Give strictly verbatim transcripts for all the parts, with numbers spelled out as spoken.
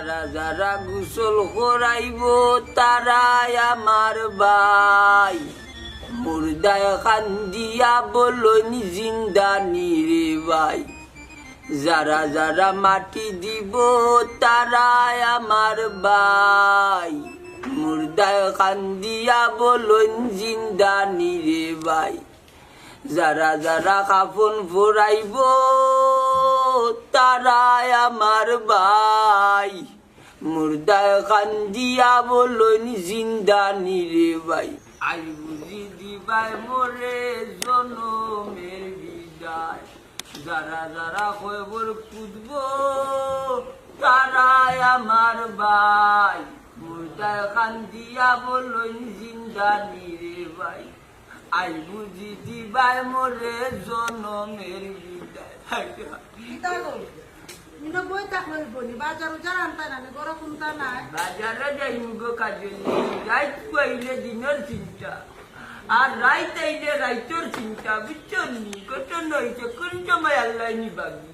যারা গোসল করাইবো তারাই আমার ভাই, মুর্দায় কান্দিয়া বলইন জিন্দানি রে ভাই। যারা যারা মাটি দিবো তারাই আমার ভাই, মুর্দায় কান্দিয়া বলইন জিন্দানি রে ভাই। যারা যারা কাফন পরাইবো তারাই আমার ভাই, মুর্দায় কান্দিয়া বলইন জিন্দানি রে ভাই। আই বুঝি দিবায় মোরে জনমের বিদায়। যারা যারা কবর খুদবো তারাই আমার ভাই, মুর্দায় কান্দিয়া বলইন জিন্দানি রে ভাই। আই বুঝি দিবায় মোরে জনমের বিদায়। কিতা গো? ইনো বই থাকলে বনি, বাজার উজার আনতায় না নি, গরো কুন্তা নাই। বাজারো যাইমু গো কাজলি, রাইত পাইলে দিনর চিন্তা, আর রাইত আইলে রাইতর চিন্তা, বুঝছো নি? ঘটনা অইছে, কোন সময় আল্লায় নিবাগি?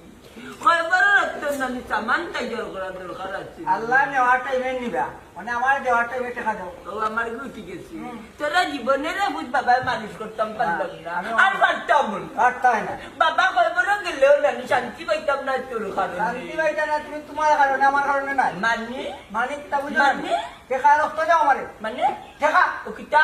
কয়বার রাখতো নানি সামান তৈয়ার করার দরকার আছে। আল্লায় নেওয়ার টাইমে নিবা, মানে আমার দেওয়ার টাইমে টেকা দেও। ও আমার গুটি গেছে। হুম। তোরা জীবনে রে বুঝ বাবায় মানুষ করতাম পারলাম না। আমি আর পারতাম না। পারতাম না। বাবা কয়বার গেলেও নানি শান্তি পাইতাম না তোর কারণে। শান্তি পাইতা না তুমি তোমার কারণে, আমার কারণে নাই। মানে? মানে কিতা বুঝো না? মানে? টেকা রক্ত দাও আমারে। মানে? টেকা। ও কিতা?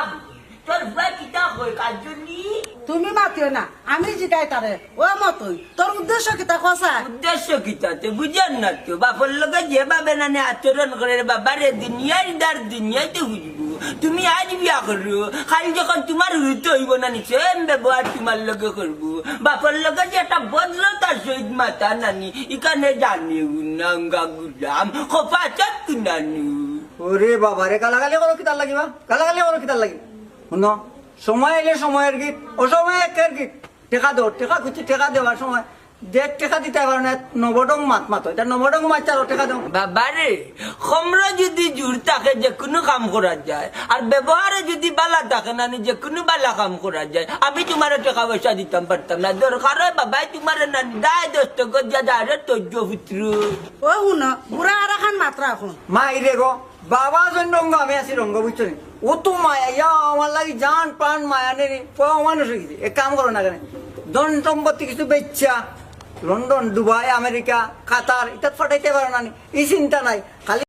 তোর বুয়া কিতা কয়, কাজলি? তুমি মাতিও না, আমি জিগাই তারে। ও মতই, তোর উদ্দেশ্য কিতা কছা? উদ্দেশ্য কিতা? তে বুঝের না তো, বাপর লগে যেভাবে নানি আচরণ করে রে বাবা রে, দুনিয়ার দার দুনিয়াইতে বুঝবো। তুমি আজ বিয়া করো, কাইল যখন তোমার হুরুতা অইবো নানি, same ব্যবহার তোমার লগে করবো। বাপর লগে যে একটা বদলো তার সহিত মাতা নানি, ইখানে জানিও না, গাঙ্গা গুলাম, খোপা চত্তু নানু। ওরে বাবা রে, গালাগালি করো কিতার লাগি বা? গালাগালি করো কিতার লাগি? হুনো, সময় আইলে সময়ের গীত, অসময়ে একের গীত। টেকা দেও, টেকা খুঁজছি, টেকা দেওয়ার সময় যে টেকা দিতে পারো না, নবডং মাত মাতো। এটা নবডং মাত চালো, টেকা দেও। বাবারে, খমরো যদি জুর থাকে যে কুনু কাম করা যায়, আর ব্যবহারে যদি বালা থাকে নানি যে কুনু বালা কাম করা যায়। আমি তোমারে টেকা পয়সা দিতাম পারতাম না, দরকার অয় বাবায় তোমারে নানি দায় দস্তখত দিয়া direct তৈজ পুত্র। ও হুনো, বুড়া আর আখান মাত্রা এখন। মা, এই রে গো, বাবা যেন রঙ্গ, আমি আছি রঙ্গ, বুঝছো নি? ও তো মায়া, ইয়া, আমার লাগি জান প্রাণ মায়া নেই রে। ও মানুষ অইছে, এক কাম করো না কেনে? ধন সম্পত্তি কিছু বেচা, লন্ডন, দুবাই, আমেরিকা, কাতার, ইতাত ফাটাইতে পারো না নি? ই চিন্তা নাই, খালি